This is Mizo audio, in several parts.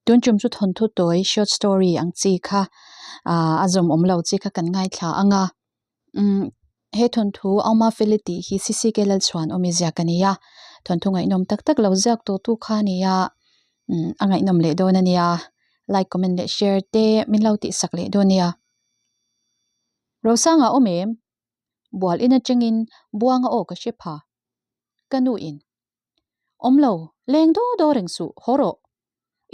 Tun tum chu thawnthu tawi short story ang chi kha ah a zawm awm lo chi kha kan ngaithla ang a umm he thawnthu Auma Feli tih hi CCK Lalchhuan awmi ziak a ni a thawnthu ngaihnawm tak tak lo ziak tawh tu kha a ni a umm a ngaihnawm leh dawn a nia like comment leh share te min lo tih sak leh dawn a nia. Rosanga awm em? Bual in atangin Buanga aw ka hre pha. Ka nu in. Awm lo, leng daw daw reng suh, haw rawh.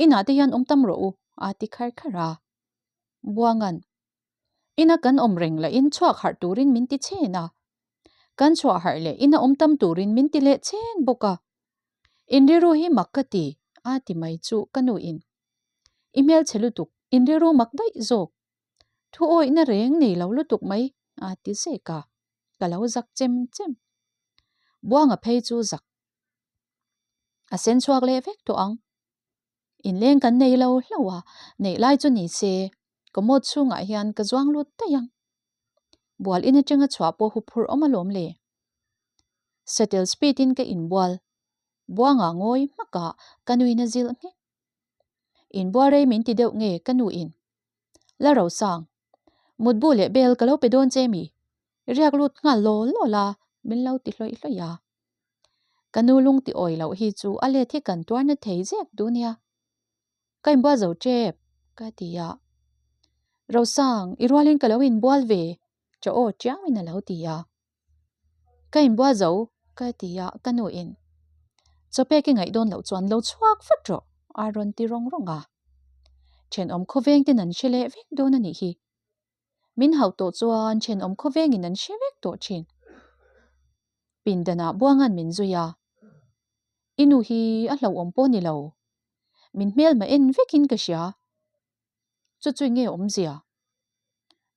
Inah te hian awm tam rawh u, a ti khar khar a. Buanga'n, Ina kan awm reng lahin chhuak harh turin min ti chhen a. Kan chhuah harh leh ina awm tam turin min ti leh chhen bawk a. In rilru hi mak ka ti, a ti mai chu ka nu in. I hmelchhe lutuk, in rilru mak daih zawk. Thu awihna reng nei lo lutuk mai a ti zek a, ka lo zak chem chem. Buanga phei chu zak a sen chhuak leh vek tawh ang. Inleng kan nei lo hlauh a, neih lai chu ni se, commode chhungah hian ka zuang lut daih ang. Bual in atanga chhuah pawh huphurh awm alawm le. Settle speed in ka inbual. Buanga ngawi hmakah ka nuina zilh nghek. Inbual rei min ti deuh nge ka nu in? La ro sang. Mutbu leh bel ka lo pe dawn che mi? Riak lut nghal law law la min lo ti hlawih hlawih a. Ka nu lung ti awi loh hi chu a let hi kan tuar na thei zek duh nia. Ka inbual zo tep ka ti a. Rosang, i rualin ka lo inbual ve chaw aw chiangin a lo ti a. Ka inbual zo ka ti a ka nu in chaw pek i ngaih dawn loh chuan lo chhuak vat rawh a rawn ti rawng rawng a. Thenawm khawveng ten an hre leh vek dawn a nih hi. Min hauh tawh chuan thenawm khawveng in an hre vek tawh thin. Pindanah Buanga'n min zui a. I nu hi a hlauhawm pawh ni lo. Min hmelma en vekin ka hria. Chu chu nge awmzia?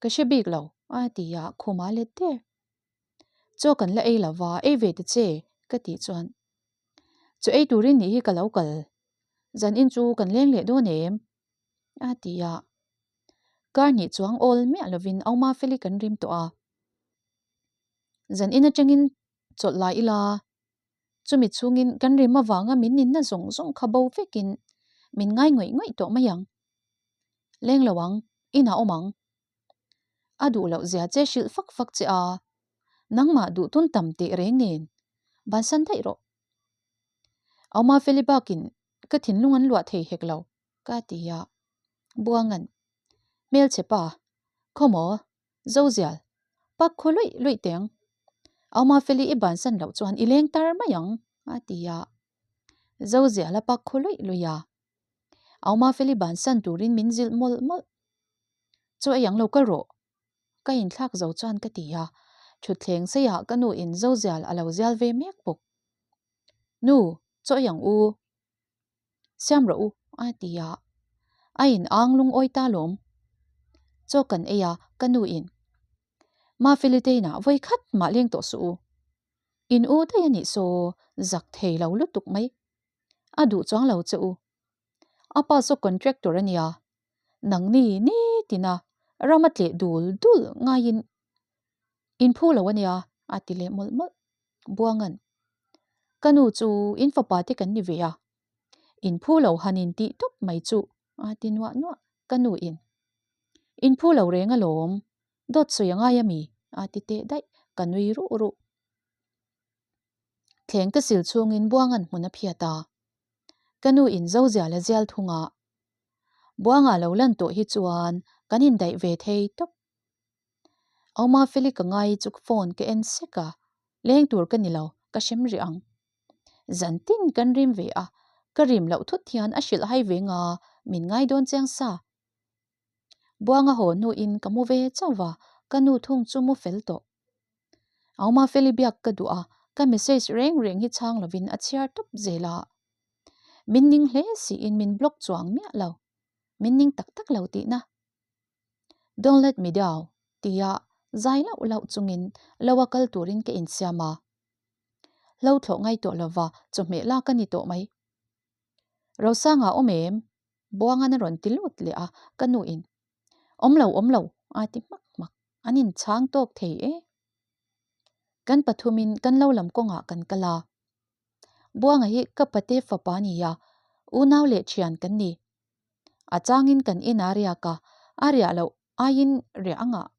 Ka hre bik lo, a ti a, khum a let der. Chaw kan la ei lova, ei ve ta che, ka tih chuan. Chaw ei turin nih hi ka lo kal. Zanin chu kan leng leh dawn em? A ti a. Kar hnih chuang awl miah lovin Auma Feli kan rim tawh a. Zanin atangin chawlh lai ila, Chumi chhungin kan rim avanga min ninna zawng zawng kha bo vekin min ngai ngawih ngawih tawh mai ang. Leng lo ang, inah awm ang. A duh loh zia che hrilh fak fak che a, nangmah duh tun tam teh reng nen bansan daih rawh. Auma Feli bakin ka thinlung an luah thei hek lo, ka ti a. Buangan, Hmelchhe pa, khawmaw, Zozial, pak khaw luih luih teng. Auma Feli i bansan loh chuan i leng tar mai ang, a ti a. Zozial a pak khaw luih luih a. Auma Feli bansan turin min zilh mawlh mawlh. Chaw ei ang lo kal rawh, ka inthlak zo chuan ka ti a. Thutthleng seiah ka nu in Zozial a lo zial ve mek bawk. Nu, chaw ei ang u. Siam rawh u, a ti a. A in ang lungawi ta lawm. Chaw kan ei a, ka nu in. Mafeli te inah vawi khat mah leng tawh suh u. In u daih a nih saw zak thei lo lutuk mai. A duh chuang lo che u. A pa saw contractor a nia. Nangni nitina ram a tleh dul dul ngaiin in phu lo a nia, a ti leh mawlh mawlh. Buangan, Ka nu chu in fapa te kan ni ve a, in phu lo han in tih tawp mai chu a ti nuah nuah. Ka nu in, In phu lo reng alawm, dawt sawi a ngai a mi? a ti teh daih, ka nui ruh ruh. Thleng ka sil chhungin Buangan hmun a phiat a, ka nu in zo zial a zial thung a, Buanga lo lan tawh hi chuan kan indaih ve thei tawp. Auma Feli ka ngai chu phone ka en sek a, leng tur ka ni lo, ka hrem rih ang. Zan tin kan rim ve a, ka rim loh thut hian a hrilh hai ve nga min ngai dawn chiang sa. Buanga haw hnuin ka mu ve chauh va, ka nu thung chu mu fel tawh. Auma Feli biak ka duh a, ka message reng reng hi chhang lovin a chhiar tawp zel a. Min ning hle siin min block chuang miah lo. Min ning tak tak lo tihna. Don't let me down tia zai lauh lauh chungin lo a kal turin ka insiam a. Hlo thlawh ngai tawh lova chawhmeh lak a ni tawh mai. Rosanga awm em? Buangan a rawn ti lut leh a, ka nu in Awm lo, awm lo a ti hmak hmak. An inchhang tawk thei e. Kan pathumin kan lo lam kawngah kan kal a. Buanga hi ka pate fapa a ni a, unau leh thian kan ni. A changin kan inah riak a, a riah loh aiin riah a ngah.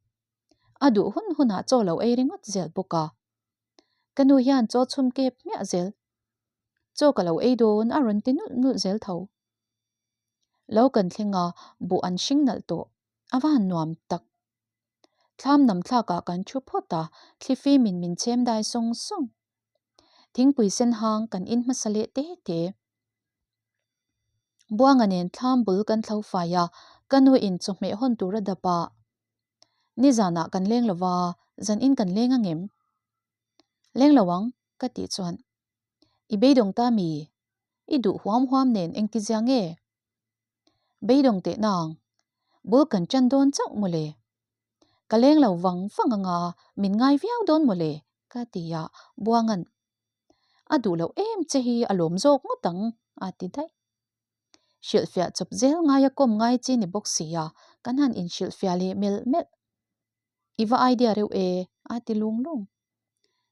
A duh hun hunah chaw lo ei ringawt zel bawk a. Ka nu hian chaw chhum kep hmiah zel. Chaw ka lo ei dawn a rawn ti nulh nulh zel tho. Lo kan thleng a, buh an hring nalh tawh. A va han nuam tak. Thlam nam thlakah kan thu phawt a, thlifimin min chhem dai sawng sawng. Thingpui sen hang kan in hmasa leh te te. Buanga nen thlam bul kan thlo fai a, ka nu in chawhmeh hawn tur a dap a. Nizanah kan leng lo va, zan in kan leng angem? Leng lo ang, ka tih chuan. I beidawng ta mi? I duh huam huam nen engti zia nge? Beidawng teh nang, bul kan ṭan dawn chauh mawle. Ka leng lo vang vang anga min ngai viau dawn mawle, ka ti a, Buanga'n a duh loh em che hi a lawm zawk ngawt ang, a ti daih. Hrilhfiah chawp zel ngaia kawm ngai chi ni bawk si a, kan han inhrilhfiah leh melh melh. I va idea reuh e, a ti lung lung.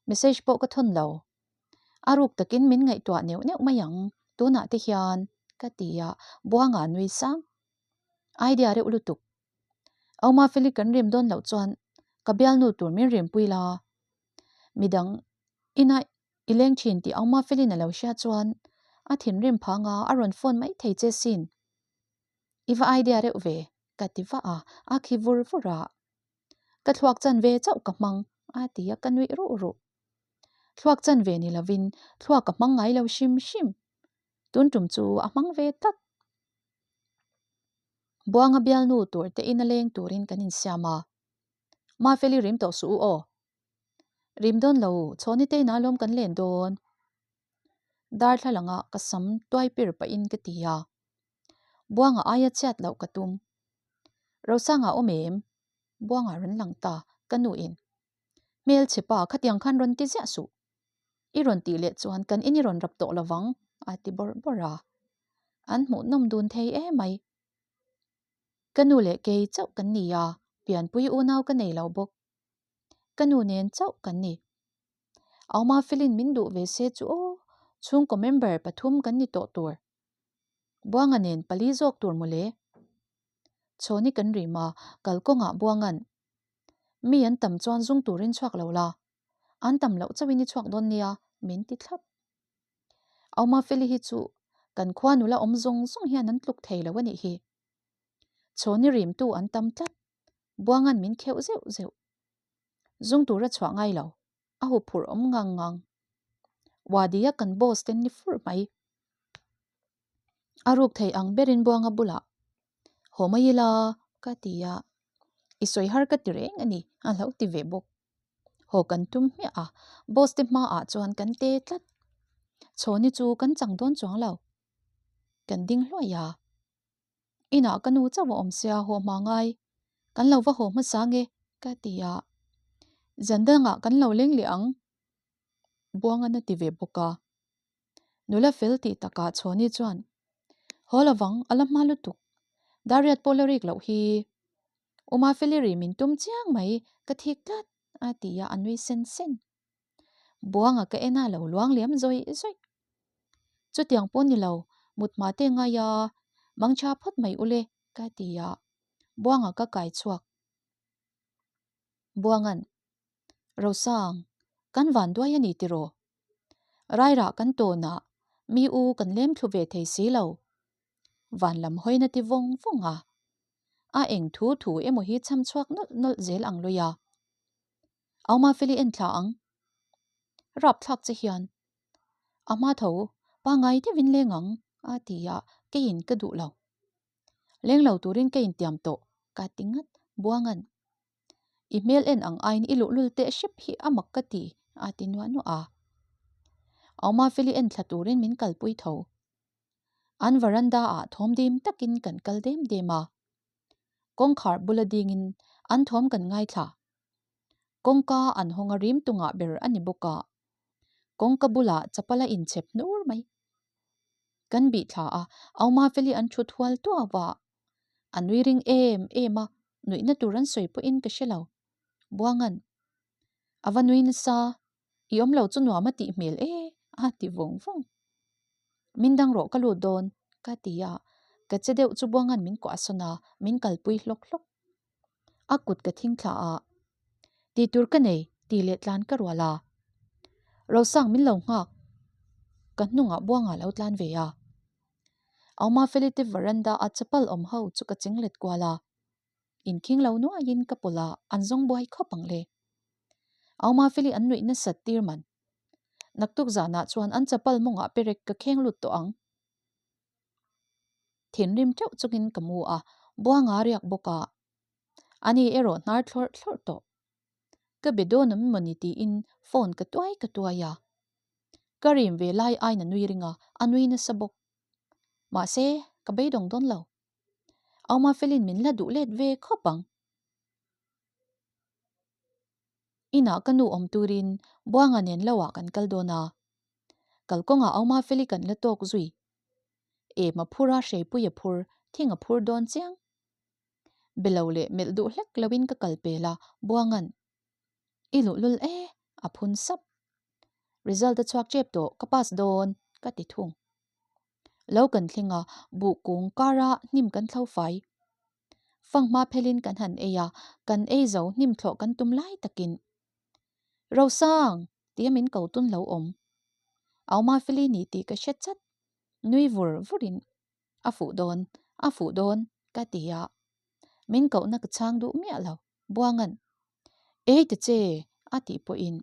Message pawh ka thawn lo. A ruk takin min ngaihtuah neuh neuh mai ang, tunah te hian, ka ti a, Buanga nui sang. Idea reuh lutuk. Auma Feli kan rim dawn loh chuan ka bialnu tur min rimpui la. Midang ina i leng thin tih Auma Felin a lo hria chuan a thinrim phang a, a rawn phone mai thei che sin. I va idea reuh ve, ka ti vah a, a khi vur vur a. Ka thluak chan ve chauh ka hmang, a ti a, ka nuih ruh ruh. Thluak chan ve ni lovin thluak ka hmang ngai lo hrim hrim. Tun tum chu a hmang ve tlat. Buanga bialnu tur te ina leng turin kan insiam a. Mafeli rim tawh suh u aw. Rim dawn lo, chhawni te inah lawm kan len dawn. Darthlalangah ka sam tuai pir pahin ka ti a. Buanga aia chhiat loh ka tum. Rosanga awm em? Buanga rawn lang ta, ka nu in. Hmelchhe pa, khatiang khan rawn ti ziah suh. I rawn tih leh chuan kan in i rawn rap tawh lovang, a ti bawrh bawrh a. An hmuhnawm dun thei emai. Ka nu leh kei chauh kan ni a, pianpui unau ka nei lo bawk. Ka nu nen chauh kan ni. Auma Felin min duh ve se chu aw, chhungkaw member pathum kan ni tawh tur. Buanga nen pali zawk tur mawle. Chhawni kan rim a, kalkawngah Buanga'n, Mi an tam chuan zung turin chhuak lo la, an tam loh chauhin i chhuak dawn nia, min ti thlap. Auma Feli hi chu kan khua nula awm zawng zawng hian an tluk thei lo a nih hi. Chhawni rimtu an tam tlat, Buanga'n min kheuh zeuh zeuh. Zung tura chhuah ngai lo, a huphurh awm ngang ngang. Wadi-a kan boss ten ni fur mai. A ruk thei ang berin Buanga bulah, Haw mai ila, ka ti a. I sawi har ka ti reng a ni, a hlo ti ve bawk. Haw kan tum hmiah a, boss te hmaah chuan kan te tlat. Chhawni chu kan chang dawn chuang lo. Kan ding hluai a. Inah ka nu chauh a awm sia haw hma ngai, kan lo va haw hmasa nge ka ti a. Zan dangah kan lo leng leh ang, Buangan a ti ve bawk a. Nula fel tih takah Chhawni chuan, Haw lovang, a la hma lutuk. Dariat pawh la rik loh hi. Uma Feli ri min tum chiang mai, ka thik tlat, a ti a, a nui sen sen. Buanga ka en a lo luang liam zawih zawih. Chutiang pawh ni lo, mut hma te ngai a, mangtha phawt mai ule, ka ti a, Buanga ka kai chhuak. Buanga'n, Rosang, kan van duai a ni tiraw? Rairah kan tawnah mi u kan lem thlu ve thei si lo. Van lam hawina ti vawng vawng a, a eng thu thu emaw hi cham chhuak nawlh nawlh zel ang lui a. Auma Feli en thla ang. Rapthlak che hian a hma tho pangngai deuhin leng ang a ti a, keiin ka duh lo. Leng lo turin ka intiam tawh ka ti ngat Buanga'n. I hmel en ang aiin i luhlul teh hrep hi a mak ka ti a ti nuah nuah a. Auma Feli en thla turin min kalpui tho. An veranda ah thawm dim takin kan kal dem dem a. Kawngkhar bula dingin an thawm kan ngaithla. Kawngka an hawng a rim tungah ber a ni bawk a. Kawngka bulah chapal a inchhep hnur mai. Kan bih thla a, Auma Feli an thut hual tuau a. A nui ring em em a, nuihna tur an sawi pawhin ka hre lo. Buanga'n, A va nui nasa, i awm lo chu nuam a tih hmel e, a ti vawng vawng. Min dang rawh ka lut dawn, ka ti a, Ka che deuh chu Buanga'n min kuah sawn a, min kalpui hlawk hlawk. A kut ka thing thla a, Tih tur ka nei, tih leh tlan ka rual a. Rosang min lo nghak, ka hnungah Buanga lo tlan ve a. Auma Felite veranda a chapal awm ho chu ka ching let kual a. Inkhing lo nuaiin ka pawlh a, an zawng buai khawp ang le. Auma Feli an nuih nasat tir man. Naktuk zanah chuan an chapal mawngah perek ka kheng lut tawh ang. Thinrim teuh chungin ka mu a, Buanga riak bawk a. Ani erawh hnar thlawrh thlawrh tawh. Ka be dawn awm mawni tiin phone ka tuai ka tuai a. Ka rim ve lai aiin a nui ring a, a nui nasa bawk. Mahse, ka beidawng dawn lo. Auma felin min la duh let ve khawp ang. Inah ka nu awm turin Buanga nen lo ah kan kal dawn a. Kalkawngah Auma feli kan la tawk zui. Em a phur a, hreipui a phur, thing a phur dawn chiang. Be lo leh melh duh hlek loin ka kal pel a, Buanga'n, I luhlul e, a phun sap. Result a chhuak tep tawh, ka pass dawn, ka ti thung. Lo kan thleng a, buh kung kara hnim kan thlo fai. Fanghma phelin kan han ei a, kan ei zo hnim thlawh kan tum lai takin, Rosang! tia min ko tun lo awm. Auma Feli ni tih ka hre chat. Nui vur vurin, A fuh dawn, a fuh dawn, ka ti a. Min kohna ka chhang duh miah lo, Buanga'n, Ei ta che, a tih pawhin,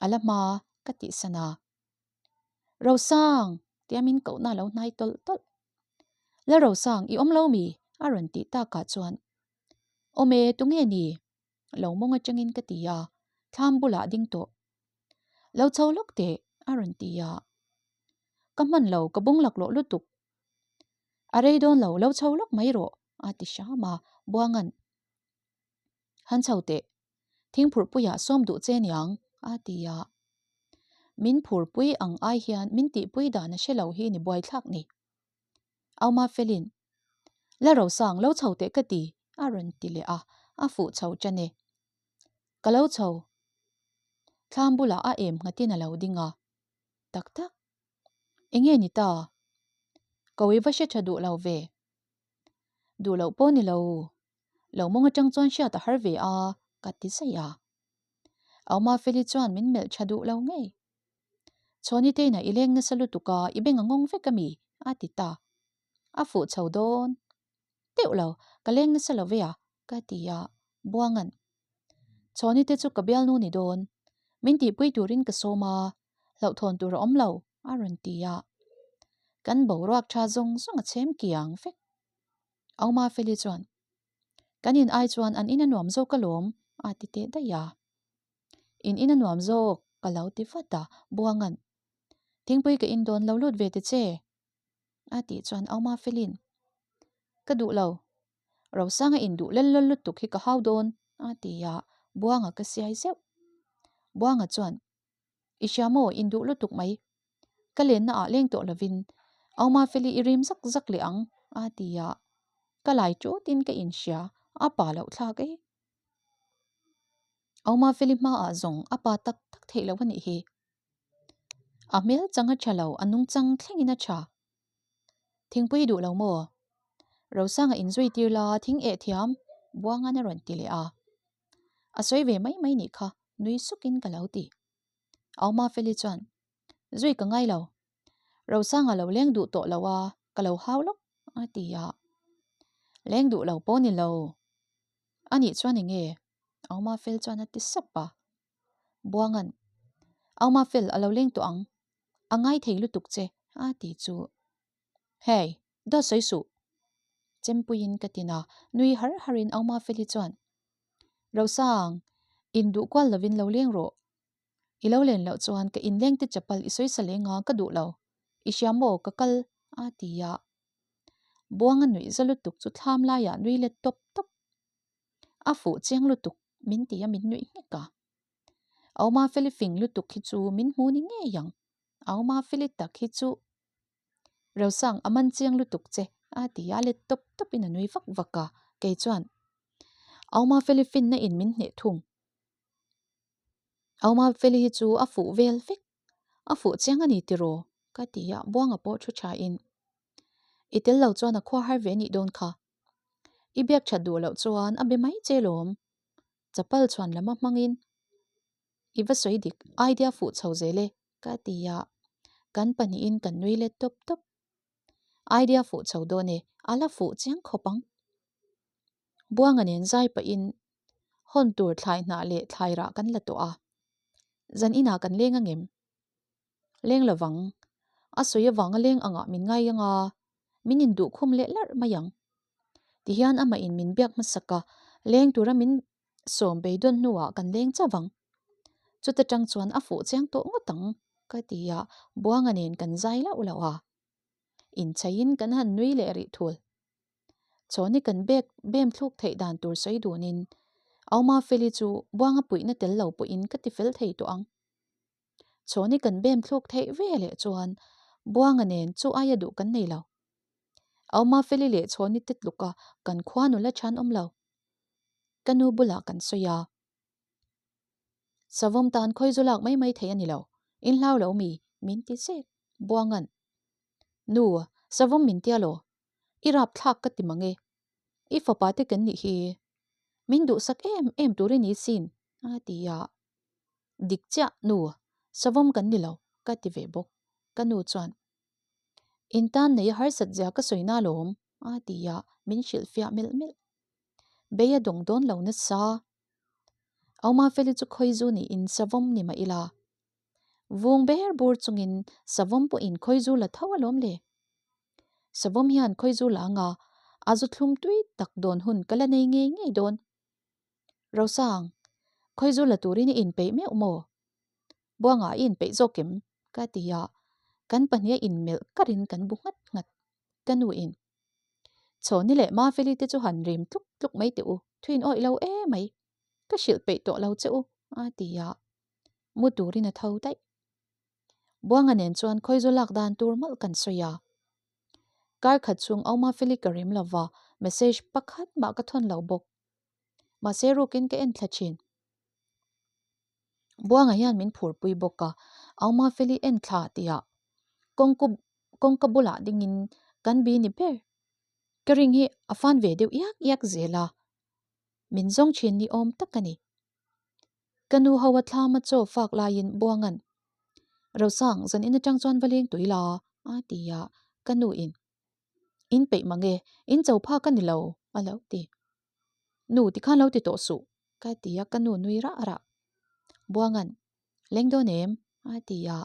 A la hma, ka tihsan a. Rosang! tia min kohna a lo hnai tawlh tawlh. La Rosang, i awm lo mi? a rawn tih takah chuan, Awm e, tunge ni? Lo mawng atangin ka ti a, thlam bulah ding tawh. Lo chho lawk teh, a rawn ti a. Ka hman lo, ka bung laklawh lutuk. A rei dawn lo, lo chho lawk mai rawh, a ti hram a, Buanga'n, Han chho teh, thingphurhpuiah sawm duh che niang, a ti a. Min phurpui ang ai hian min tihpui dan a hre lo hi ni buaithlak ni. Auma felin, La Rosang, lo chho teh ka ti, a rawn ti leh a, a fuh chho tan e. Ka lo chho. Thlam bulah a em nghatin a lo ding a. Tak tak. Enge ni ta? Ko i va hre tha duh lo ve. Duh loh pawh ni lo. Lo mawng atang chuan hriat a har ve a, ka ti zaih a. Auma Feli chuan min melh tha duh lo ngei. Chhawni teina i leng nasa lutuk a, i beng a ngawng vek a mi? a ti ta. A fuh chho dawn. Teuh lo, ka leng nasa lo ve a, ka ti a, Buanga'n. Chhawni te chu ka bialnu ni dawn. Min tihpui turin ka sawm a, hlauhthawn tur a awm lo, a rawn ti a. Kan boruak tha zawng zawng a chhem kiang vek. Auma Feli chuan, Kan in ai chuan an in a nuam zawk alawm, a ti teh daih a. In in a nuam zawk, ka lo ti vat a, Buanga'n, Thingpui ka in dawn lo lut ve ta che, a tih chuan Auma Feli'n, Ka duh lo, Rosanga in duh lel lel lutuk hi ka hau dawn, a ti a, Buanga ka siai zeuh. Buanga chuan, I hria maw, in duh lutuk mai. Ka lenna ah leng tawh lovin Auma Feli i rim zak zak leh ang, a ti a. Ka lai ṭutin ka inhria, a pa loh thlak e. Auma Feli hmaah zawng a pa tak tak theih loh a nih hi. A hmel chang a ṭha lo, a nungchang thlengin a ṭha. Thingpui duh lo maw? Rosanga inzui tir la, thing eh thiam, Buangan a rawn ti leh a. A sawi ve mai mai nih kha, nui sukin ka lo ti. Auma Feli chuan, Zui ka ngai lo. Rosanga lo leng duh tawh lo a, ka lo hau lawk, a ti a. Leng duh lo pawh ni lo. A nih chuan eng nge? Auma Fel chuan a ti sap a. Buangan, Auma Fel a lo leng tawh ang. A ngai thei lutuk che, a ti chu. Hey, dawt sawi suh! Chempuiin ka tin a, nui har harin Auma Feli chuan, Rosang, induh kual lovin lo leng rawh. I lo len loh chuan ka inleng te chapal i sawi sa leng a, ka duh lo. I hria maw, ka kal, a ti a. Buanga nuih za lutuk chu thlam laiah nui let tawp tawp. A fuh chiang lutuk, min ti a min nuih nghek a. Auma Feli fing lutuk hi chu min hmu ni ngei ang. Auma Feli tak hi chu Rosang a man chiang lutuk che, a ti a, let tawp tawpin a nui vak vak a, kei chuan Auma Feli finna in min hneh thung. Auma Feli hi chu a fuh vel vek, a fuh chiang a ni tiraw? ka ti a, Buanga pawh thu thain. I tel lo chuan a khua har ve nih dawn kha. I biak that duh loh chuan a be mai che lawm. Chapal chhuan lama hmangin i va sawi dik idea fuh chho zel e ka ti a, kan pahnihin kan nui let tawp tawp. Idea fuh chho dawn e, a la fuh chiang khawp ang. Buanga nen zai pahin hawn tur thlai hnah leh thlai rah kan la tawh a, zan inah kan leng angem? Leng lovang. A sawi avanga leng angah min ngai anga min induh khum leh larh mai ang. Tihian amah in min biak hmasak a, leng tura min sawm beidawn hnuah kan leng chauh ang. Chuta tang chuan a fuh chiang tawh ngawt ang ka ti a, Buanga nen kan zai lauh lauh a. Inchhaiin kan han nui leh rih thul. Chawni kan bek bem thluk theih dan tur sawi dunin Auma Feli chu Buanga puihna tel lo pawhin ka ti fel thei tawh ang. Chawni kan bem thluk theih ve leh chuan Buanga nen chu aia duh kan nei lo. Auma Feli leh Chawni te tluka kan khua nula chhan awm lo. Ka nu bulah kan sawi a. Savawm tan khawi zu lak mai mai thei a ni lo. In hlau lo mi? Min ti zek. Buanga'n, Nu, savawm min tia law? I rapthlak ka ti mang e. I fapa te kan nih hi. Min duhsak em em tur i ni sin, a ti a. Dik chiah, nu, savawm kan ni lo, ka ti ve bawk. Ka nu chuan, In tan nei a harsat zia ka sawi na lawm, a ti a, min hrilhfiah melh melh. Bei a dawng dawn lo nasa. Auma Feli chu khawi zu niin savawm ni mah ila. Vung ber bur chungin savawm pawhin khawi zu la tho alawm le. Savawm hian khawi zu la anga a zu thlum tui tak dawn hun ka la nei ngei ngei dawn. Rosang, khawi zu la turin i inpeih meuh maw? Buangah i inpeih zawk em? Ka ti a, kan pahnih a inmelh karin kan bu nghat nghat. Ka nu in, Chhawni leh Mafeli te chu han rim tluk tluk mai teh u, thuin awih lo e mai. Ka hrilh peih tawh lo che u, a ti a. Mu turin a tho daih. Buanga nen chuan khawizu lak dan tur mawlh kan sawi a. Kar khat chhung au Mafeli ka rem lova, message pakhat mah ka thawn lo bawk. Mahse rukin ka en thla thin. Buanga hian min phurpui bawk a, au Mafeli en thla tihah kawngku kawngka bulah dingin kan bi ni ber. Ka ring hi a fan ve deuh iak iak zel a, min zawng thin ni awm tak a ni. Ka nu ho a thlama chaw fak laiin Buanga'n, Rosang, zan in atang chuan va leng tui la, a ti a, ka nu in, In peih mang e, in cho phak a ni lo, a lo ti. Nu, tikhan lo ti tawh suh, ka ti a, ka nu nui rah rah. Buanga'n, Leng dawn em? a ti a.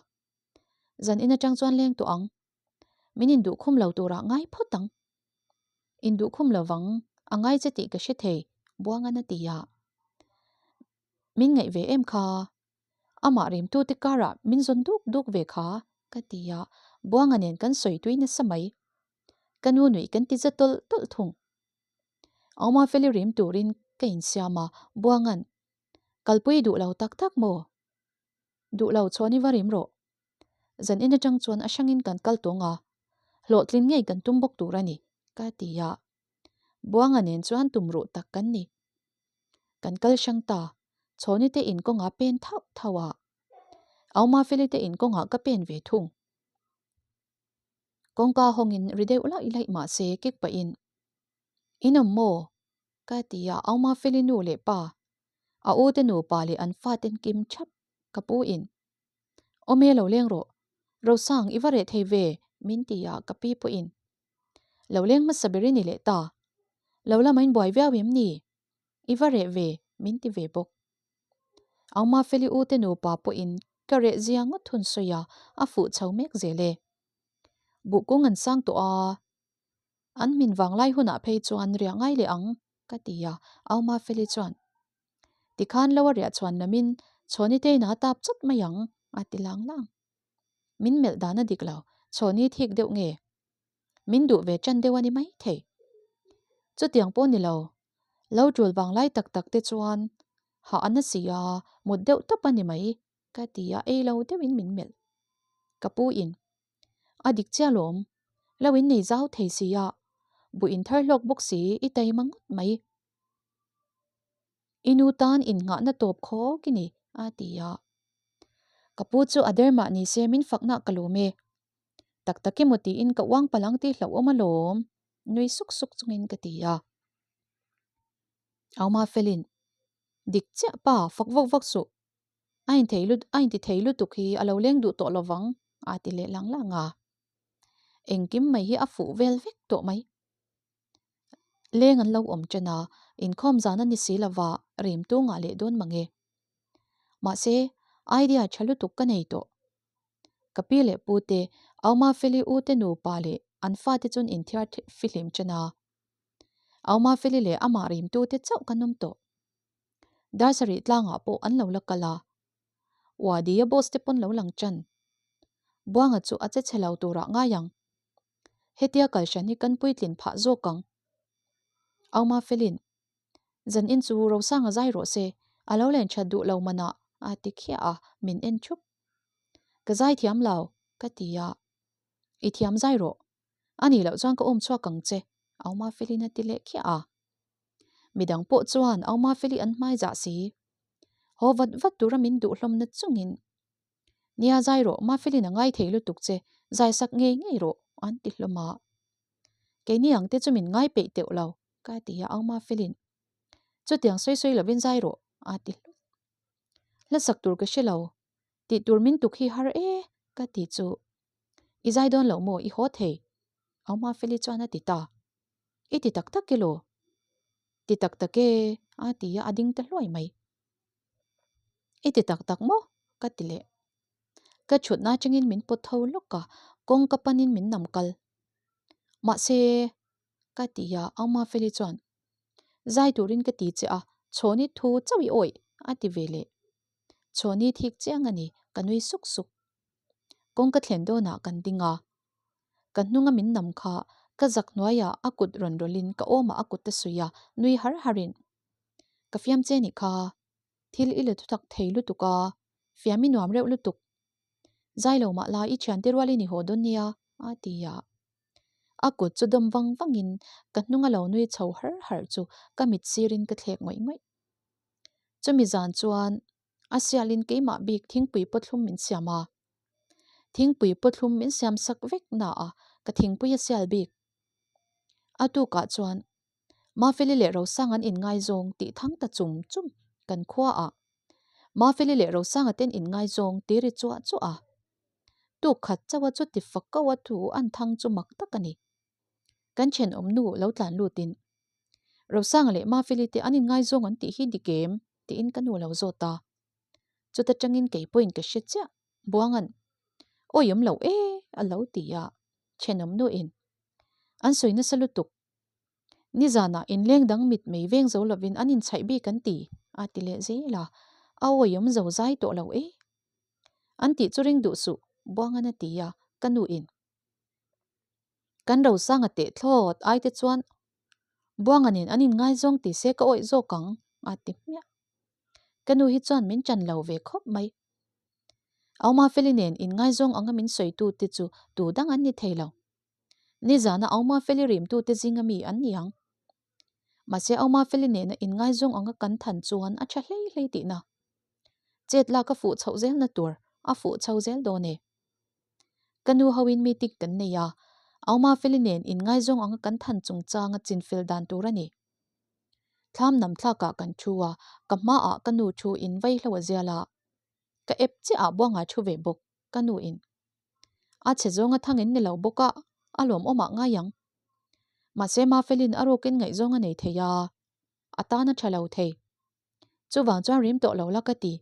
Zan in atang chuan leng tawh ang. Min induh khum lo turah ngai phawt ang. Induh khum lo vang, a ngai che tih ka hre thei, Buangan a ti a. Min ngaih ve em kha? Amah rimtute karah min zawn duk duk ve kha, ka ti a. Buanga nen kan sawi tui nasa mai. Ka nu nuih kan ti za tawlh tawlh thung. Auma Feli rim turin ka insiam a, Buangan, Kalpui duh lo tak tak maw? Duh lo chhuan i va rim rawh. Zan in atang chuan a hrangin kan kal tawng a, hlawhtlin ngei kan tum bawk tur a ni, ka ti a. Buanga nen chuan tum ruh tak kan ni. Kan kal hrang ta, Chhawni te in kawngah pen thauh thauh a, Aumafeli te in kawngah ka pen ve thung. Kawngka hawngin ri deuh laih laih mah se kek pahin, In awm maw? Ka ti a, Aumafeli nu leh pa, a u te nupa leh an faten kim thap ka pu in. Awm e lo leng rawh, Rosang i va reh thei ve min ti a ka pi pawhin. Lo leng hmasa ber i ni leh ta. Lo lama in buai viau em ni? I va reh ve min ti ve bawk. Auma Feli u te nupa pawhin ka reh zia ngawt hun sawi a, a fuh chho mek zel e. Buhkung an sang tawh a, an hmin vanglai hunah phei chuan riah ngai leh ang ka ti a, Auma Feli chuan Tikhan lo a riah chhuan lamin Chhawni te inah a tap chawt mai ang, a ti lang lang. Min melh dan a dik lo, Chhawni thik deuh nge? Min duh ve ṭan deuh a ni mai thei. Chutiang pawh ni lo, lo ṭul vang lai tak tak te chuan hah a na si a, mut deuh tawp a ni mai, ka ti a, ei lo deuhin min melh. Ka pu in, A dik chiah lawm, lo in nei zau thei si a, buh in thar hlawk bawk si i taima ngawt mai. I nu tan innghahna tawp khawk i ni, a ti a. Ka pu chu a der mah ni se min fakna ka lawm e. Tak tak emaw tiin ka uang palang tih hlauhawm alawm, nui suk suk chungin ka ti a. Auma felin, Dik chiah pa, fak vak vak suh. A inthei lut a inti thei lutuk hi a lo leng duh tawh lovang, a ti leh lang lang a. Engkim mai hi a fuh vel vek tawh mai. Leng an lo awm ṭan a, inkhawm zan a ni si lova rim tu ngah leh dawn mange. Mahse, idea ṭha lutuk ka nei tawh. Ka pi leh pu te, Auma Feli u te nupa leh an fate chuan inthiar fihlim ṭan a. Auma Feli leh amah rimtu te chauh kan awm tawh. Dar sarih tlangah pawh an lo la kal a. Wadi-a boss te pawn lo lang ṭan. Buanga chu a che chhe lo turah ngai ang. Hetia kal hran hi kan puitlin phah zawk ang. Auma Felin, Zan in chu Rosanga zai rawh se, a lo len that duh lo manah a ti khiah a, min en thup. Ka zai thiam lo, ka ti a. I thiam zai rawh. A nih loh chuan ka awm chhuak ang che, Auma Felin a ti leh khiah a. Midang pawh chuan Auma Feli an hmai zah si. Haw vat vat tura min duh hlawmna chungin Nia zai rawh, Mafelin a ngai thei lutuk che, zai sak ngei ngei rawh, an ti hlawm a. Keini ang te chu min ngai peih teuh lo, ka ti a au Mafelin. Chutiang sawi sawi lovin zai rawh, a ti hlut. Hla sak tur ka hre lo, tih tur min tuk hi har e, ka ti chu. I zai dawn loh maw, i haw thei, au Mafeli chuan a ti ta. I ti tak tak elaw? Ti tak tak e, a ti a, a ding ta hluai mai. I ti tak tak maw? Ka ti leh. Ka thutna atangin min pawt tho lawk a, kawngka panin min nam kal. Mahse, ka ti a, Auma Feli chuan, Zai turin ka ti che a, Chhawni thu chauh i awih, a ti ve leh. Chhawni thik chiang a ni, ka nui suk suk. Kawngka thlen dawnah kan ding a. Ka hnunga min nam kha, ka zak hnuaiah a kut rawn rawlhin ka awmah a kut a suih a, nui har harin. Ka fiam che nih kha, thil i la thutak thei lutuk a, fiam i nuam reuh lutuk. Zai lo mah la i thiante rualin i haw dawn nia, a ti a. A kut chu dawm vang vangin ka hnunga lo nui chho har har chu ka mit sirin ka thlek ngawih ngawih. Chumi zan chuan a sialin keimah bik thingpui pawthlum min siam a. Thingpui pawthlum min siam sak vek na a, ka thingpui a sial bik. A tukah chuan Mafeli leh Rosang an inngaizawng tih thang ta chum chum kan khua ah. Mafeli leh Rosanga ten inngaizawng ti ri chuah chuah a. Tuk khat chauh a chuti fak ko a thu an thang chu mak tak a ni. Kan thenawm nu lo tlan lut in Rosanga leh Mafeli te an inngaizawng an tih hi dik em? tiin ka nu lo zawt a. Chuta tangin kei pawhin ka hre chiah Buanga'n Awi awm lo e a lo ti a. Thenawm nu in an sawi nasa lutuk Nizanah inleng dang mit mei veng zo lovin an inchhaih bik an ti, a ti leh zel a. A awiawm zo zai tawh lo e. An tih chu ring duh suh, Buangan a ti a, ka nu in. Kan Rosanga teh thlawt ai te chuan Buanga nen an inngaizawng ti se ka awih zawk ang, a ti hmiah. Ka nu hi chuan min ṭan lo ve khawp mai. Aumafeli nen inngaizawng anga min sawitu te chu tu dang an ni thei lo. Nizana Auma Feli rimtute zinga mi an ni ang. Mahse Auma Feli nena inngaizawng anga kan than chuan a tha hlei hlei tihna. Chet lak a fuh chhoh zelna tur a fuh chho zel dawn e. Ka nu hoin meeting kan nei a, Auma Feli nen inngaizawng anga kan than chungchanga chinfel dan tur a ni. Thlam nam thlakah kan thu a, ka hmaah ka nu thu in vaihlo a zial a. Ka ep chiah ah Buanga thu ve bawk, ka nu in. A chhe zawng a thang in ni lo bawk a, a lawmawm ah ngai ang. Mahse Mafelin a rukin ngaihzawng a nei thei a, a tan a tha lo thei. Chuvang chuan rim tawh lo la ka ti.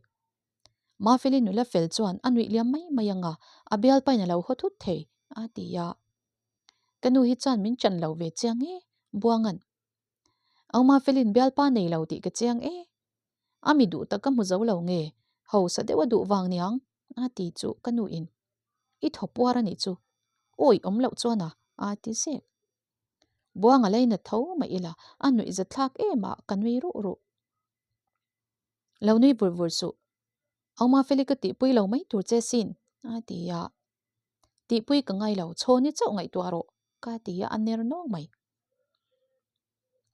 Mafeli nula fel chuan a nuih liam mai mai ang a, a bialpain a lo haw thut thei, a ti a. Ka nu hi chuan min chan lo ve chiang e, Buanga'n. Au Mafelin bialpa nei lo tih ka chiang e. A mi duh tak ka hmu zo lo nge, hausa deuh a duh vang niang, a ti chu ka nu in. I thaw puar a nih chu, awi awm loh chuan a, a ti zek. Buang a lainat tho mah ila, a nuih za thlak em a, ka nui ruh ruh. Lo nui vur vur suh, Au Mafeli ka tihpui lo mai tur che sin, a ti a. Tihpui ka ngai lo, chhawni chauh ngaihtuah rawh, ka ti a, a ner nawng mai.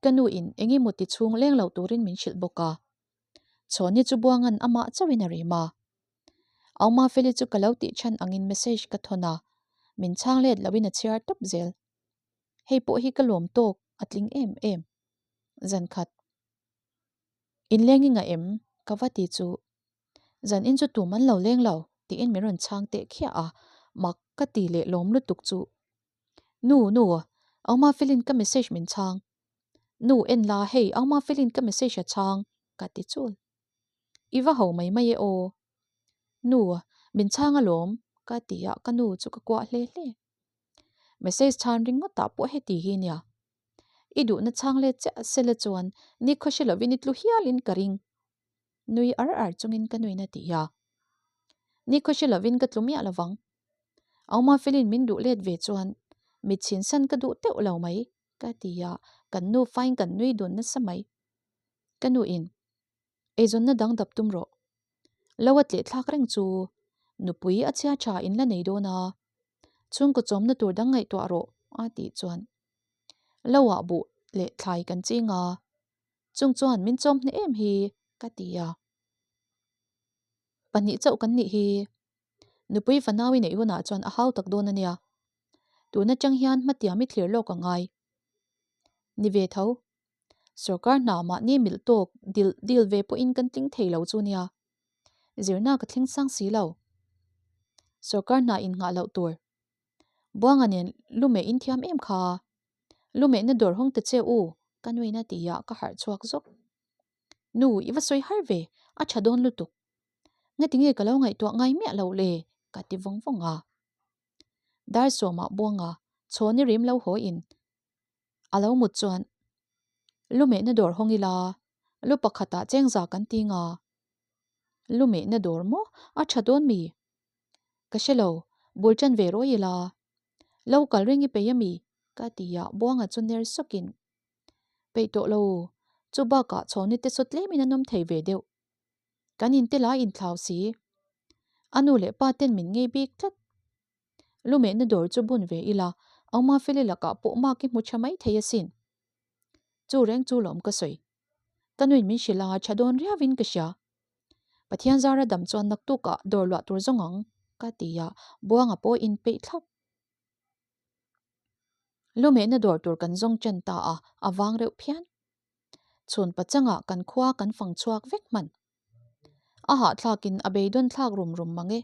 Ka nu in eng emaw ti chhung leng lo turin min hrilh bawk a. Chhawni chu Buanga'n amah chauhin a rem a. Auma Feli chu ka lo tih chhan angin message ka thawn a. Min chhang let loin a chhiar tawp zel. Hei pawh hi ka lawm tawk a tling em em. Zan khat. Inleng i ngah em? Ka va ti chu. Zan in chu tum an lo leng lo tiin min rawn chhang teh khiah a, mak ka ti leh lawm lutuk chu. Nu, nu, Auma Felin ka message min chhang. Nu, en la hei Auma Felin ka message a chhang ka ti chul. I va ho mai mai e aw. Nu, min chhang alawm ka ti a, ka nu chu ka kuah hle hle. Message chhan ringawtah pawh heti hi nia. I duhna chhang let chiah sela chuan ni khaw hre lovin i tlu hialin ka ring. Nui ar ar chungin ka nuin a ti a. Ni khaw hre lovin ka tlu miah lovang. Auma Felin min duh let ve chuan mit chhinsan ka duh teuh lo mai ka ti a, kan nu fain kan nui dun nasa mai. Ka nuin Eizawnna dang dap tum rawh. Lo a tleh thlak reng chu nupui a chhia tha in la nei dawn a, chhungkaw chawmna tur dang ngaihtuah rawh a tih chuan lo ah buh leh thlai kan ching a, chung chuan min chawm hneh em hi ka ti a. Pahnih chauh kan nih hi nupui fanau i neih hunah chuan a hau tak dawn a nia. Tun atang hian hmatiam i thlir lawk a ngai. Ni ve tho. Sorkar hna mahni milh tawk dil dil ve pawhin kan tling thei lo chu nia. Zirna ka thleng sang si lo. Sorkar hna innghah loh tur. Buanga nen lumeh in thiam em kha. Lumehna dawr hawng ta che u, ka nuin a ti a, ka harh chhuak zawk. Nu, i va sawi har ve, a tha dawn lutuk. Ngatinge ka lo ngaihtuah ngai miah loh le, ka ti vawng vawng a. Dar sawmah Buanga chhawn i rim lo haw in A lo mut chuan lumehna dawr hawng ila, lu pakhatah chengza kan ti nga. Lumehna dawr maw? A tha dawn mi? Ka hre lo, bul tan ve rawi ila. Lo kal reng i peih a mi? Ka ti a, Buanga chu ner sawkin. Peih tawh lo, chu bakah chhawni te saw tlemin an awm thei ve deuh. Kan inte lai inthlau si. A nu leh pa ten min ngei bik tlat. Lumehna dawr chu bun ve ila, Auma Feli lakah pawh mak i hmu tha mai thei asin. Chu reng chu lawm ka sawi. Ka nuin min hrilh a, tha dawn riauin ka hria. Pathian zara dam chuan naktukah dawr luah tur zawng ang, ka ti a, Buanga pawh in peih thlap. Lumehna dawr tur kan zawng chen ta a, a vang reuh phian. Chhun pachangah kan khua kan fang chhuak vek hman. A hahthlakin a beidawn thlak rum rum mang e.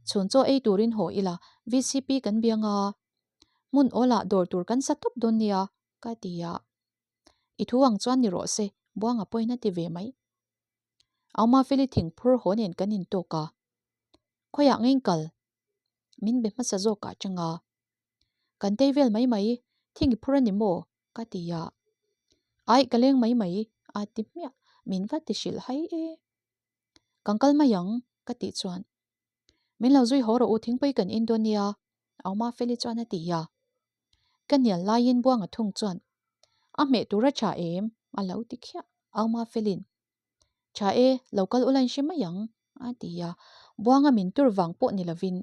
Chhun chaw ei turin haw ila VCP kan biang a, hmun awlah dawr tur kan sa tawp dawn nia ka ti a. I thu ang chuan ni rawh se, Buanga pawhin a ti ve mai. Auma Feli thingphur haw nen kan intawk a, khawiah ngei kal? Min be hmasa zawkah chang a. Kan tei vel mai mai, thing i phur a ni maw? Ka ti a. Aih ka leng mai mai a ti hmiah, min va ti hrilh hai e. Kan kal mai ang ka tih chuan min lo zui haw rawh u thingpui kan in dawn nia Auma Feli chuan a ti a. Ka hnial laiin Buanga thung chuan a hmeh tur a tha em? a lo ti khiah Auma Felin. Tha e, lo kal ula in hre mai ang a ti a. Buanga min tur vang pawh ni lovin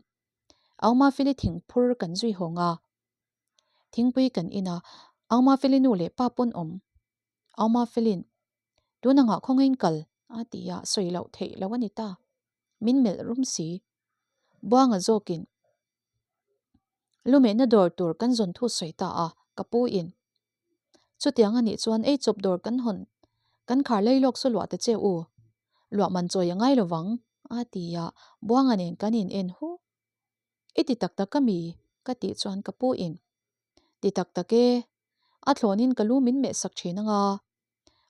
Auma Feli thingphur kan zui hawng a. Thingpui kan in a, Auma Feli nu leh pa pawn awm. Auma Felin, Tun angah khawngain kal, a ti a, sawi loh theih loh a ni ta. Min melh rum si. Buanga zawkin lumehna dawr tur kan zawn thu sawi ta a, ka pu in. Chutiang a nih chuan ei chawp dawr kan hawn, kan khar lei lawk saw luah ta che u. Luah man chawi a ngai lovang, a ti a, Buanga nen kan in en hu. I ti tak tak a mi? Ka tih chuan ka pu in. Ti tak tak e. A thlawnin ka lu min meh sak thin anga.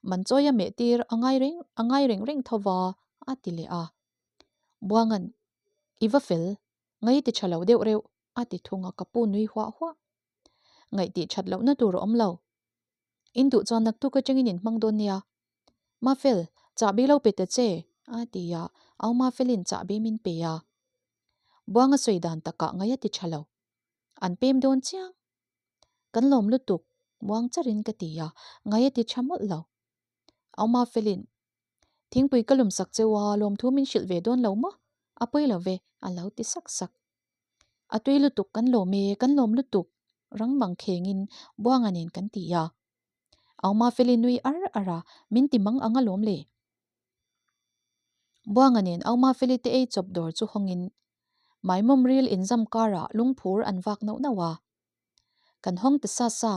Man chawi a meh tir a ngai reng a ngai reng reng tho va a ti leh a. Buangan, I va fel, ngai ti tha lo deuh reuh a ti thung a ka pu nui huah huah. Ngaih tih that lohna tur a awm lo. In duh chuan naktuk atangin in hmang dawn nia. Mafel, chahbi lo pe ta che a ti a, au Mafelin chahbi min pe a. Buanga sawi dan takah ngaih a ti tha lo. An pem dawn chiang. Kan lawm lutuk, muang charin ka ti a, ngaih a ti tha mawlh lo. Au Mafelin, Thingpui ka lum sak cheu a, lawmthu min hrilh ve dawn lo maw? A pawi lo ve, a lo ti sak sak. A tui lutuk kan lawm e, kan lawm lutuk, rang mang khengin Buanga nen kan ti a. Au Mafeli nui ar ar a, min ti mang ang alawm le. Buanga nen Au Mafeli te ei chawp dawr chu hawngin Maimawm ril inzam karah lungphur an vak nauh nauh a. Kan hawng ta sa sa.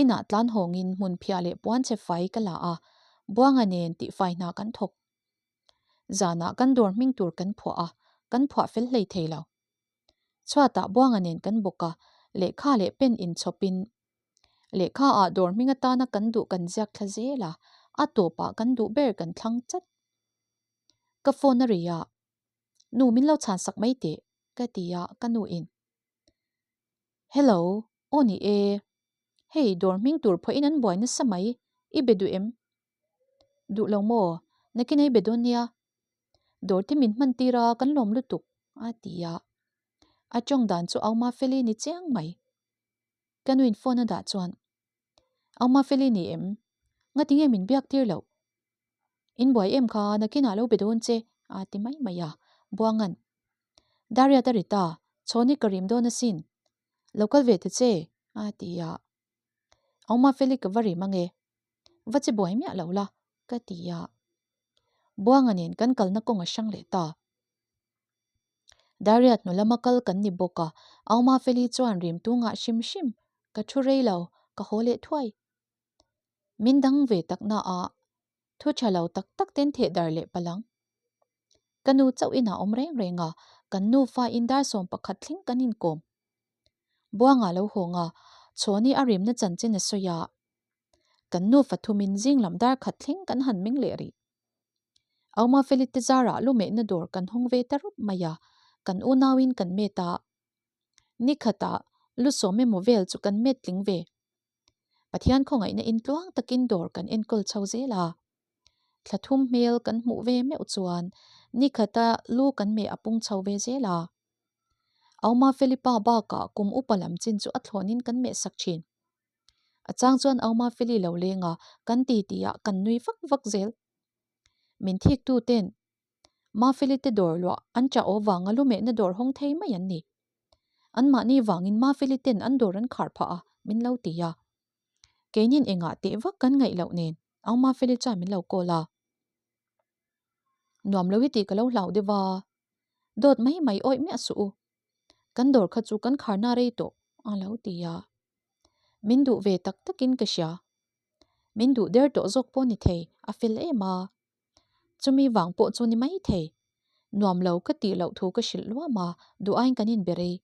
Inah tlan hawngin hmun phiah leh puan chhe fai ka la a, Buanga nen tihfai hna kan thawk. Zanah kan dawr hming tur kan phuah a, kan phuah fel hlei thei lo. Chhuatah Buanga nen kan bawk a, lehkha leh pen inchhawpin lehkha ah dawr hming atana kan duh kan ziak thla zel a, a tawpah kan duh ber kan thlang chat. Ka phone a ri a, Nu min lo chhan sak mai teh, ka ti a, ka nu in. Hello, aw ni e. Hei dawr hming tur pawhin an buai nasa mai, i be duh em? Duh lo maw? Nakin ei be dawn nia. Dawr te min hman tir a, kan lawm lutuk, a ti a. A tawng dan chu Auma Feli ni chiang mai. Ka nuin phone a dah chuan, Auma Feli ni em? Ngati nge min biak tir loh? In buai em kha, nakinah lo be dawn che, a ti mai mai a. Buangan, Dariat a ri ta, chhawni ka rim dawn asin. Lo kal ve ta che, a ti a. Auma Feli ka va rim ange. Va che buai miah lo la, ka ti a. Buanga nen kan kalna kawng a hrang leh ta. Dariat hnu lama kal kan ni bawk a, Auma Feli chuan rim tu ngah hrim hrim, ka thu rei lo, ka haw leh thuai. Min dang ve tak na a, thu tha lo tak tak ten theh dar leh palang. Ka nu chauh inah awm reng reng a, kan nufa in dar 11 thleng kan inkawm. Buanga lo hawng a, Chhawni a rimna chanchin a sawi a. Kan nufa thumin zing lam dar khat thleng kan han meng leh rih. Auma Feli te zarah lu mehna dawr kan hawng ve ta rup mai a, kan unauin kan met a. Ni khatah lu sawm emaw vel chu kan met tling ve. Pathian khawngaihna in tluang takin dawr kan enkawl chho zel a. Thla thum hmel kan hmuh ve meuh chuan ni khata lu kan meh a pung chho ve zel a. Auma Felipa bakah kum upa lam chin chu a thlawnin kan meh sak thin. A chang chuan Auma Feli lo leng a, kan ti ti ah kan nui vak vak zel. Min thik tu ten Mafeli te dawr luah an chah aw vanga lu mehna dawr hawng thei mai an ni. Anmahni vangin Mafeli ten an dawr an khar phah a, min lo ti a. Keinin engah teh vak kan ngaih loh nen Auma Feli chuan min lo call a. Nuam lo hi tih ka lo hlau deuh a. Dawt mai mai awih miah suh u. Kan dawr kha chu kan kharna rei tawh a lo ti a. Min duh ve tak takin ka hria. Min duh der tawh zawk pawh ni thei, a fel em a. Chumi vang pawh chu ni mai thei. Nuam lo ka tih loh thu ka hrilh luam a, duh aiin kan inbe rei.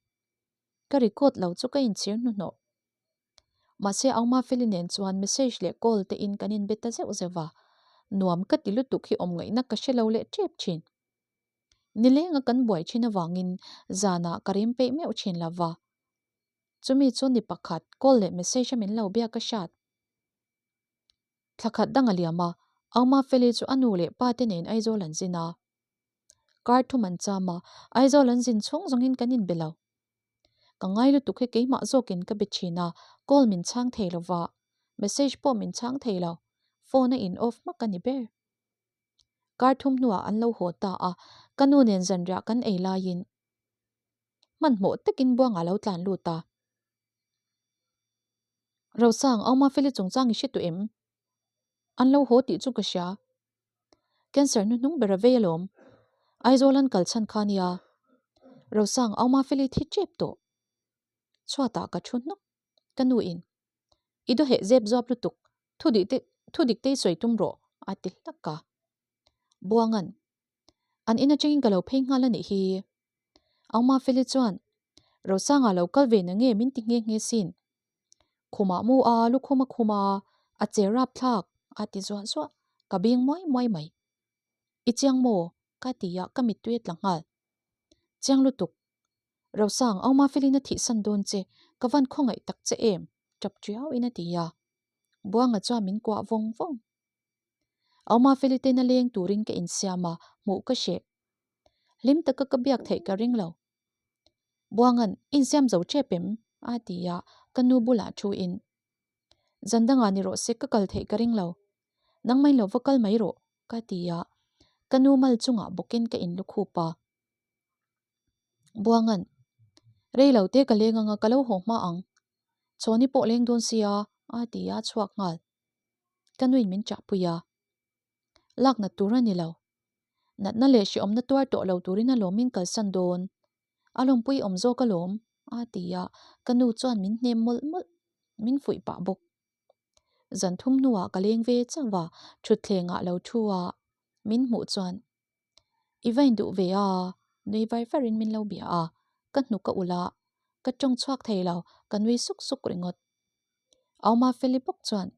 Ka record lo chu ka inchhir hnuhnawh. Mahse Auma Feli nen chuan message leh call te in kan inbe ta zeuh zeuh va, nuam ka ti lutuk hi awm ngaihna ka hre lo leh tep thin. Nilenga kan buai thin avangin zanah ka rem peih meuh thin lo va. Chumi chu ni pakhat call leh message a min lo biak a hriat. Thla khat dang a liam a, Auma Feli chu a nu leh pa te nen Aizawl an zin a. Kar thum an cham a, Aizawl an zin chhung zawngin kan inbe lo. Ka ngai lutuk hi keimah zawkin ka be thin a, call min chhang thei lo va, message pawh min chhang thei lo, phone a in off hmak a ni ber. Kar thum hnuah an lo haw ta a, ka nu nen zanriah kan ei laiin hmanhmawh takin Buanga lo tlan lut a. Rosang, Auma Feli chungchang i hre tawh em? An lo haw tih chu ka hria. Cancer hnuhnung ber a vei alawm. Aizawl an kal chhan kha nia. Rosang, Auma Feli thi tep tawh. Chhuatah ka thu hnawk. Ka nu in, I daw heh zep zuap lutuk, thu dik te thu dik te i sawi tum rawh, a ti hlak a. Buangan, An in atangin ka lo phei nghal a nih hi. Auma Feli chuan, Rosanga lo kal ve na nge min ti nghe nghe sin. Khumah mu a, lukhum a khum a, a che rap thlak, a ti zuah zuah, ka bing muai muai mai. I chiang maw? ka ti a, ka mittui a tla nghal. Chiang lutuk. Rosang, Auma Felin a thihsan dawn che, ka van khawngaih tak che em? tap tiauin a ti a. Buanga chuan min kuah vawng vawng. Auma Feli ten a leng turin ka insiam a, hmuh ka hreh. Hlim taka ka biak theih ka ring lo. Buangan, insiam zo tep em? a ti a, ka nu bulah thu in. Zan dangah ni rawh se ka kal theih ka ring lo. Nangmain lo va kal mai rawh, ka ti a, ka nu mal chungah bawkin ka inlukhup a. Buangan, rei lo te ka leng anga ka lo haw hma ang. Chhawni pawh leng dawn sia, a ti a chhuak nghal. Ka nuin min chahpui a. Lak nat tur a ni lo. Natna leh hrehawmna tuar tawh lo turin a lawmin kalsan dawn. A lawmpui awm zawk alawm, a ti a, ka nu chuan min hnem mawlh mawlh, min fuih pah bawk. Zan thum hnuah ka leng ve chauh a, thutthleng ah lo thu a, min hmuh chuan I va induh ve a, nui var varin min lo bia a, ka hnuk a ulh a, ka tawng chhuak thei lo, ka nui suk suk ringawt. Auma Feli bawk chuan,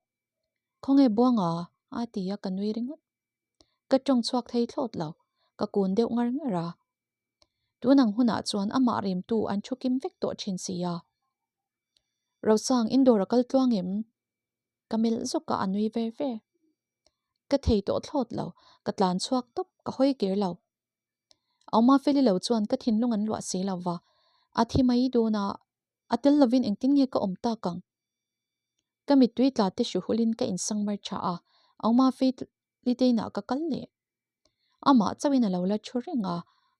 Khawnge Buanga? a ti a, ka nui ringawt. Ka tawng chhuak thei thlawt lo, ka kun deuh ngar ngar a. Tun ang hunah chuan amah rimtu an thu kim vek tawh thin si a. Rosang, indoor a kal tluang em? Ka melh zawk a, a nui ver ver. Ka thei tawh thlawt lo, ka tlan chhuak tawp, ka hawi kir lo. Auma Feli lo chuan ka thinlung an luah si lo va, a thi mai dawn a, a tel lovin engtin nge ka awm tak ang? Ka mittui tla te hru hulin ka insangmar tha a, Auma Feli te inah ka kal leh. Amah chauhin a lo la thu reng a,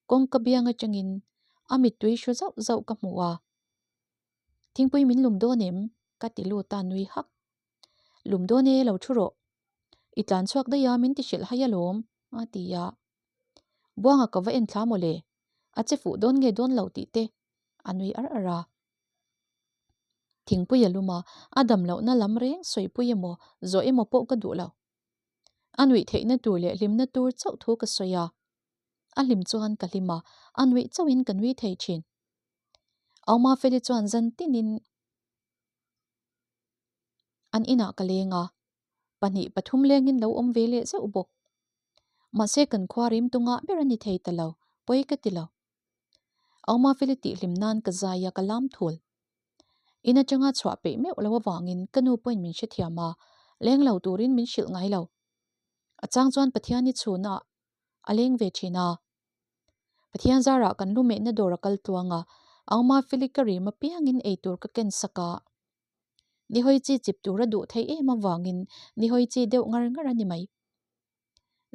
kawngka biang atangin a mittui hru zauh zauh ka hmu a. Thingpui min lum dawn em? Ka ti lut a, nui hak. Lum dawn e, lo thu rawh. I tlan chhuak daih a, min ti hrilh hai alawm, a ti a. Buanga ka va en thla maw le? A che fuh dawn nge dawn lo tih te a nui ar ar a. Thingpui a lum a, a dam lohna lam reng sawipui emaw, zawh emaw pawh ka duh lo. A nuih theihna tur leh hlimna tur chauh thu ka sawi a. A hlim chuan ka hlim a, a nuih chauhin ka nui thei thin. Auma Feli chuan zan tinin an inah ka leng a, pahnih pathum lengin lo awm ve leh zeuh bawk. Mahse kan khua rim tungah ber a ni thei ta lo, pawi ka ti lo. Auma Feli tihhlim nan ka zai a, ka lam thul. In atanga chhuah peih meuh lo avangin ka nu pawhin min hrethiam a, leng lo turin min hrilh ngai lo. A chang chuan Pathiani chhunah a leng ve thin a. Pathian zarah kan lu mehna dawr a kal tluang a, Auma Feli ka rim apiangin eitur ka ken sak a. Nihawi chi chip tur a duh theih em avangin nihawi chi deuh ngar ngar a ni mai.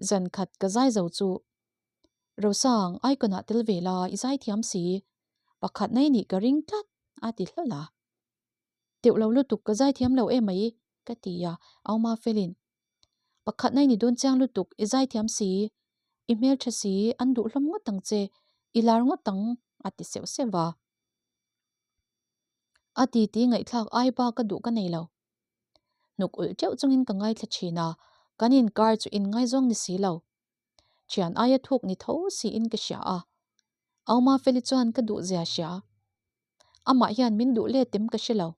Zan khat ka zai zo chu Rosang, icon ah tel ve la, i zai thiam si. Pakhat na i nih ka ring tlat, a ti hlawl a. Teuh lo lutuk ka zai thiam lo em mai, ka ti a, Auma felin. Pakhat na i ni dawn chiang lutuk, i zai thiam si, i hmeltha si, an duh hlawm ngawt ang che, i lar ngawt ang, a ti seuh seuh a. A titi ngaihthlak ai ba ka duh ka nei lo. Hnuk ulh teuh chungin ka ngaithla thin a, kan inkar chu inngaizawng ni si lo. Thian aia thuk ni tho siin ka hria a. Auma Feli chuan ka duh zia hria. Amah hian min duh let em ka hre lo.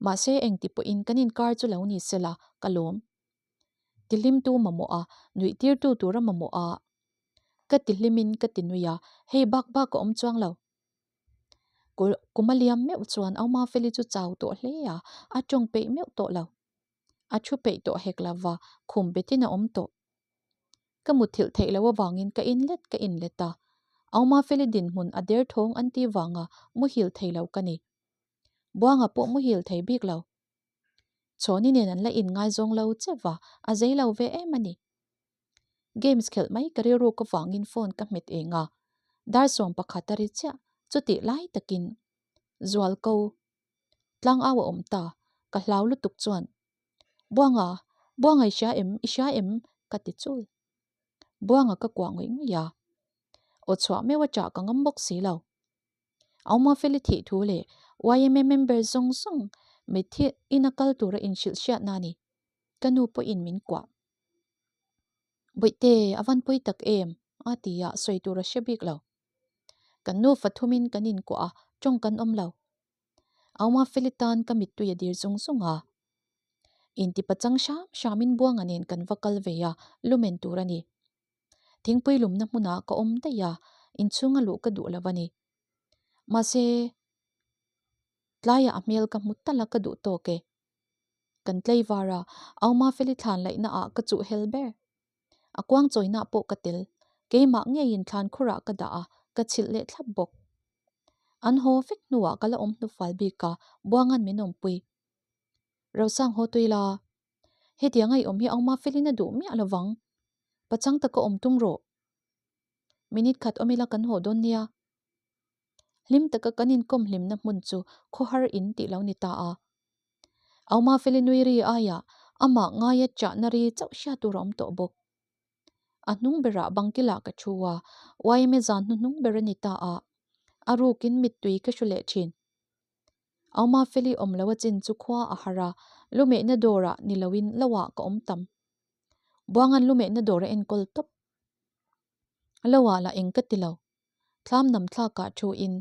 Mahse engti pawhin kan inkar chu lo ni sela ka lawm. Tihlimtu mamawh a, nuihtirtu tura mamawh a. Ka tihlimin ka tinui a, hei bak bak a awm chuang lo. Kum a liam meuh chuan Auma Feli chu chau tawh hle a, a tawng peih meuh tawh lo. A thu peih tawh hek lo va, khum betin a awm tawh. Ka mutthilh theih loh avangin ka inlet ka inlet a, Auma Feli dinhmun a derthawng an tih vanga muhil thei lo ka ni. Buanga pawh muhil thei bik lo. Chhawni nen an la inngaizawng lo che va, a zei lo ve em a ni. Games khelh mai ka rilruk avangin phone ka hmet eng a, dar 11 a ri chiah, chutih lai takin Zualko tlangau a awm ta, ka hlau lutuk chuan Buanga, Buanga i hria em, i hria em? ka ti chul. Buanga ka kuah ngawih ngawih a, aw chhuah meuh a chah ka ngam bawk si lo. Auma Feli thih thu leh yma member zawng zawng mitthi ina kal tura inhrilh hriatna a ni. Ka nu pawhin min kuah. Bawihte, a van pawi tak em? a ti a, sawi tur a hre bik lo. Kan nufa thumin kan inkuah a, tawng kan awm lo. Auma Feli tan ka mittui a dir zung zung a. Inti pachang hram hramin Buanga nen kan va kal ve a, lumen tur a ni. Thingpui lumna hmunah ka awm daih a, inchhunga luh ka duh lo a ni. Mahse, tlaiah a hmel ka hmu tal a ka duh tawk e. Kan tlaivar a, Auma Feli thlan laihna ah ka chuh hel ber. A kuang chawina pawh ka tel, keimah ngeiin thlan khurah ka dah a, ka chhilh leh thlap bawk. An haw vek hnuah ka la awm hnufal bik a, Buanga'n min awmpui. Rosang haw tui la, hetiang a i awm hi Auma Felin a duh miah lovang. Pachang taka awm tum rawh. Minute khat awm ila kan haw dawn nia. Hlim taka kan inkawm hlimna hmun chu khawhar in tih lo ni ta a. Auma Feli nui ri aiah amah ngaia chahna ri chauh hriat tur a awm tawh bawk. A hnung berah bangkilah ka thu a, yma zan hnuhnung ber a ni ta a. A rukin mittui ka hru leh thin. Auma Feli awm lo a chin chu khua a har a, lumehna dawrah ni loin loah ka awm tam. Buangan lumehna dawr a enkawl tawp. Loah lah eng ka ti lo. Thlam nam thlakah thuin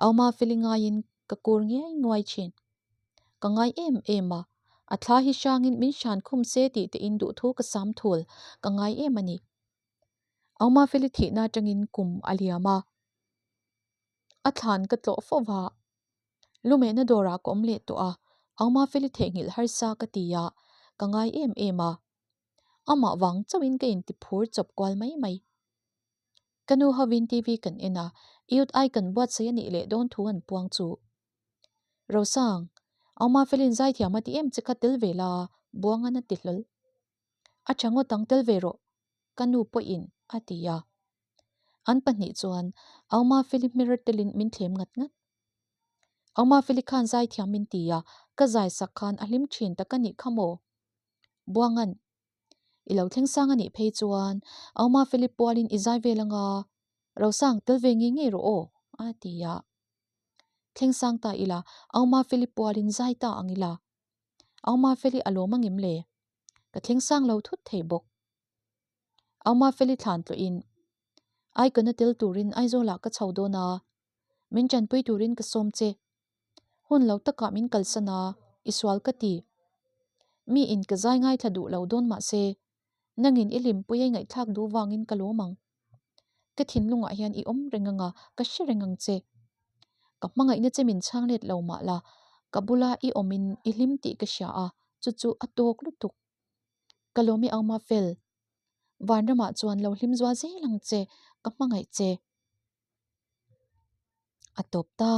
Auma Feli ngaiin ka kur ngiai nguai thin. Ka ngai em em a, a thla hi hrangin min hran khum se tih tein duhthu ka sam thul ka ngai em a ni. Auma Feli thihna atangin kum a liam a, a thlan ka tlawh fo va. Lumehna dawrah ka awm leh tawh a, Auma Feli theihnghilh harsa ka ti a, ka ngai em em a. Amah vang chauhin ka inti phur chawp kual mai mai. Ka nu hovin TV kan en a, Youth Icon buatsaih a nih leh dawn thu an puang chu. Rosang, Auma Felin zaithiam a ti em che kha tel ve la, Buangan a ti hlawl. A tha ngawt ang tel ve rawh, ka nu pawhin a ti a. An pahnih chuan Auma Feli hmer telin min thlem ngat ngat. Auma Feli khan zaithiam min ti a, ka zai sak khan a hlim thin tak a nih kha maw? Buangan, I lo thleng sang a nih phei chuan Auma Feli pualin i zai vel anga Rosang tel ve ngei ngei rawh aw, a ti a. Thleng sang ta ila Auma Feli pualin zai ta ang ila. Auma Feli a lawm angem le? Ka thleng sang lo thut thei bawk. Auma Feli thlan tlawhin Icon a tel turin Aizawlah ka chho dawn a, min tanpui turin ka sawm che. Hun lo takah min kalsan a, i sual ka ti. Mi in ka zai ngaithla duh lo dawn mah se, nangin i hlimpui a i ngaihthlak duh vangin ka lawm ang. Ka thinlungah hian i awm reng anga ka hre reng ang che. Ka hmangaihna che min chhang let lo mah la, ka bula i awmin i hlim tih ka hria a, chu chu a tawk lutuk. Ka lawm i Auma fel. Vanramah chuan lo hlim zual zel ang che, ka hmangaih che. A tawp ta.